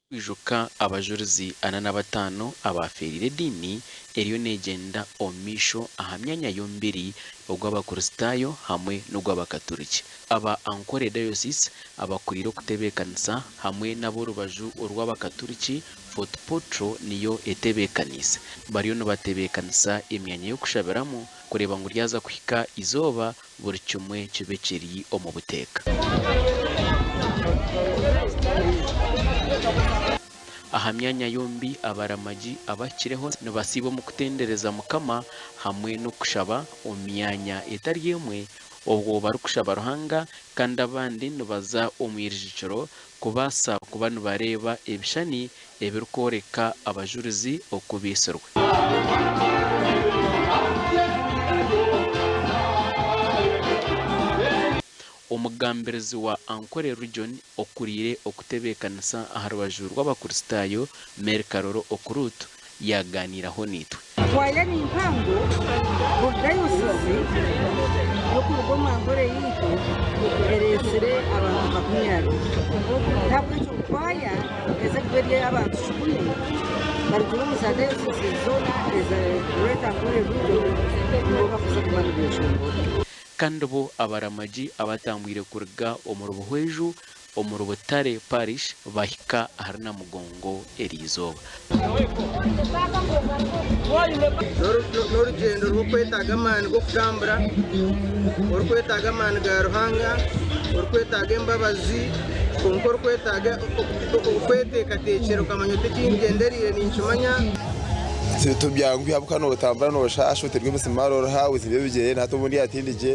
Kwijuka abajurizi ana na bataano abaafeereire ediini eriyo neegyenda omu maisho aha myanya yombiri ogw'Abakristaayo hamwe n'ogw'Abakaturiki. Aba Ankole Diocese abakuriire okutebeekanisa hamwe n'ab'orubaju orw'Abakaturiki, Fort Portal niyo etebeekaniise. Bariyo nibatebeekanisa emyanya y'okushabiramu kureeba ngu ryaza kuhika eizooba buri kimwe kibe kiri omu buteeka. Aha myanya yombi abaramagi abahikireho nibasiiba omu kutendereza Mukama hamwe n'okushaba omu myanya etari emwe obwo barikushaba Ruhanga kandi abandi nibaza omu irijukiro kubaasa kuba nibareeba ebishushani ebirikworeka abajurizi oku baitsirwe. Omugambirizi wa Ankole Region okuriire okutebeekanisa aha rubaju rw'Abakristaayo, Mary Karoro Okurut yaagaaniiraho naitwe. Kwaya ni mpango, buri dayosizi y'okuruga omu Ankole yaitu ereetsire abantu 20. N'ahabw'ekyo kwaya eza erikuba eri ey'abantu kikumi barugire omu za dayosizi zoona eza Great Ankole Region nibo bakuza kuba nibeshongora. Kandi bo abaramagi abatambwire kuruga omuri Buhweju omuri Butare Parish bahika ahari Namugongo eriizooba. N'orugyendo rw'okwetaaga amaani g'okutambura, orikwetaaga amaani ga Ruhanga, orikwetaaga embabazi, kwonka orikwetaaga okweteekateekyera okamanya oti eki ngyendereire ninkimanya. Tibyanguhi ahabw'okuba nootambura nooshaasha oteerwa emisimaari oruha, ozibya ebigyere nahati obundi tindi gye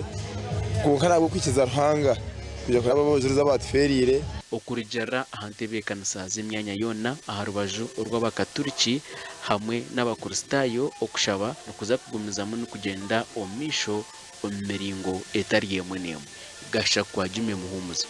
kwonka n'ahabw'okwikiriza Ruhanga kwija kuraba abajurizi abaatufeereire. Okurugiirira aha ntebeekanisa z'emyanya yoona aha rubaju rw'Abakaturiki hamwe n'Abakristaayo, okushaba nikuza kugumizamu nikugyenda omu maisho omu miringo etari emwe n'emwe. Gashakwa Jimmy Muhumuza.